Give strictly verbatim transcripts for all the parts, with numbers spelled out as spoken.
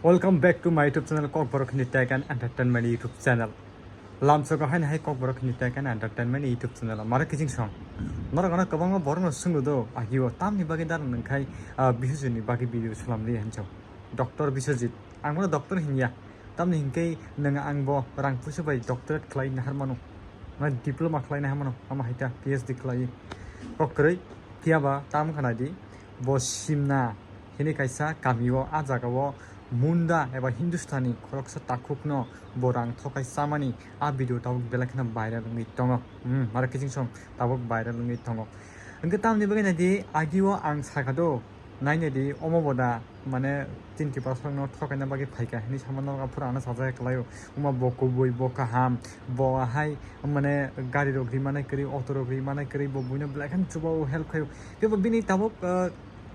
Welcome back to my YouTube channel, Kokborok Hindi Tech and Entertainment YouTube channel. Lamsogo haino hai Kokborok Hindi Tech and Entertainment YouTube channel. Mara kiching song. Norok ano kwbangma borok no swngo do, agi o tamni bagwi dal nang khai, ah, Biswajit ni bagwi video swnam li hinjo. Doctor Biswajit. Ang bono doctor hinya. Tamni hinkhe nang ang bo rang puisa bai doctorate khlai nahar mano. Na diploma khlai nahar mano. Ama hai ta P H D khlai. Kok kwrwi. Phiya ba tam khna di. Bo Simna hini kaisa kami o, a jaga o Munda eba Hindustani khoroksa takhukno bo rang thokai chamani a video tabuk belai kheno viral wngwi tongo. Hmm, mara kiching song tabuk viral wngwi tongo. Hwnkhe tamni bagwi naidi, agi o ang sakha do, nainedi omo bo da, mane, tin Tiprasarokno thokaina bagwi phaikha hinwi sama norok aphuru ano sajagwi kwlaio. Wngma bo kubui, bo kaham, bo ahai, mane, gari rok ri manai kwrwi, auto rok ri manai kwrwi, bo buino belai kheno chuba o help khaio. Tei bo bini tabuk, ah,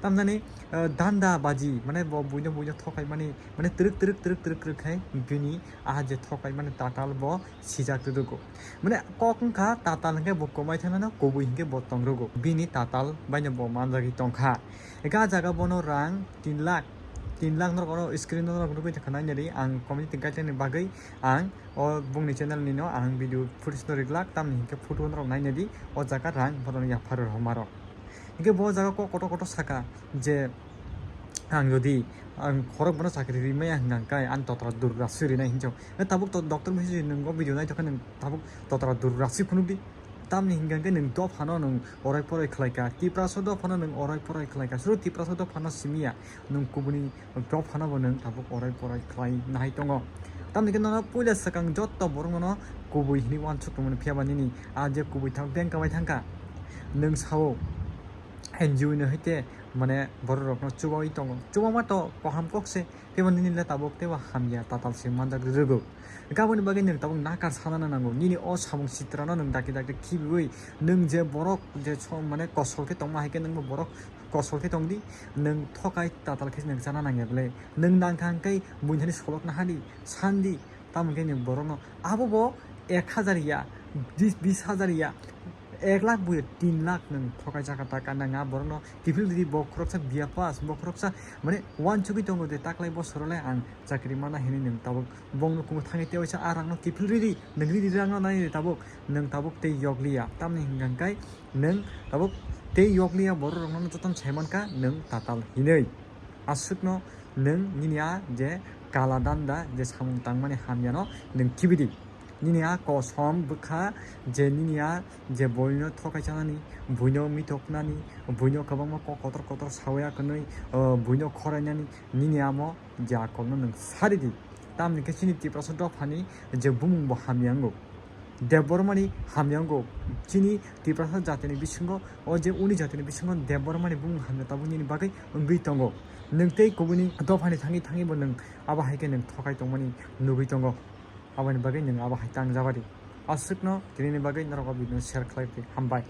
tamjani, ah, danda baji, mane, bo buino, buino thokai mani, mane, twrwk, twrwk, twrwk, twrwk, twrwk khai bini a je thokai mani tatal bo sijak rwgo. Mane, kok wngkha tatal hinkhe bo kwmai thangnano, kubui hinkhe bo tong rwgo. Bini tatal baino bo manjagwi tongkha. Eka jaga bono rang tin lakh, tin lakh norok oro screen o norok nugwi tongkha nainani ang community guideline ni bagwi ang o bongni channel nino ang video footage no rijlak, tamni hinkhe photo norok nainadi o jaga rang bono yaphar rw homa rok. Hinkhe bo jaga kok kotor kotor saka je ang jodi ang khorok bono chakri rimaya hwnkha khe ang totra dur raswi rinai hinjao. Tabuk to doctor misi nwng o video naitokha nwng tabuk totra dur raswi phunukdi. Tamni hingka khe nwng dophano nwng orai porai khlaika, Tiprasa dophano nwng orai porai khlaika, suru Tiprasa dophano simiya nwng kubuni dophano bo nwng tabuk orai porai khlai nahai tongo. Tamni khe nono puila swkang jotto borok nono kubui hinwi uansuk tongmani, phiya ba nini a je kubui thang beng kamai thangkha, nwng sao N G O ni hoite mane borok rokno chubaui tongo, chubama to kaham kok se. Teibo nini le tabuk teibo hamya tatal se manjak rwgo. Aboni bagwi nwng tabuk nakar sana nango. Nini o samung sitrano nwng dakti dakti khibiui nwng je borok je so-, mane kosol khe tongma hai khe nwngbo borok kosol khe tongdi. Nwng thokai tatal khe nwng chana nangya bwle. Nwng nangkha hwnkhe buini thani solok nahadi, sandi. Tamo khe nwng borokno abo bo ek hajar ya, bis, bis hajar ya, ek lakh bo ya, tin lakh nwng thokai jaka ta kana nga borokno kiphil ridi, bo khoroksa B A pass, bo khoroksa mane uansugwi tongo de, taklai bosoro le ang chakri mana hinwi nwng tabuk bongno kumo thangwi tei waisa a rangno kiphil ridi, nwng ridi rangno nai tabuk, nwng tabuk tei yokliya, tamni hwnkha khe nwng tabuk tei yokliya, borok rokno jotono sai mankha nwng tatal hinwi. Aswkno nwng nini a je kala danda je samung tangmani hamyano nwng khibidi. Nini a kosom bwkha je nini a je buino thokai chanani, buino mitoknani, buino kwbangma kok kotor kotor sawi ya kwnwi, o, buino khorainani, nini amo je akolno nwng saridi. Tamni khe chini Tiprasa dophani je bumung bo hamya wngo. Debbarmani hamya wngo. Chini Tiprasa jatini bisingo, o je uni jatini bisingo Debbarmani bumung hamya tabuk nini bagwi wngwi tongo. Nwng tei kubuni dophani thangwi thangwi bo nwng abo hai khe nwng thokai tongmani nugwi tongo. Aboni bagwi nwng abo hai tangjabadi. Aswkno tinini bagwi norok o video no share khlai di. Hambai.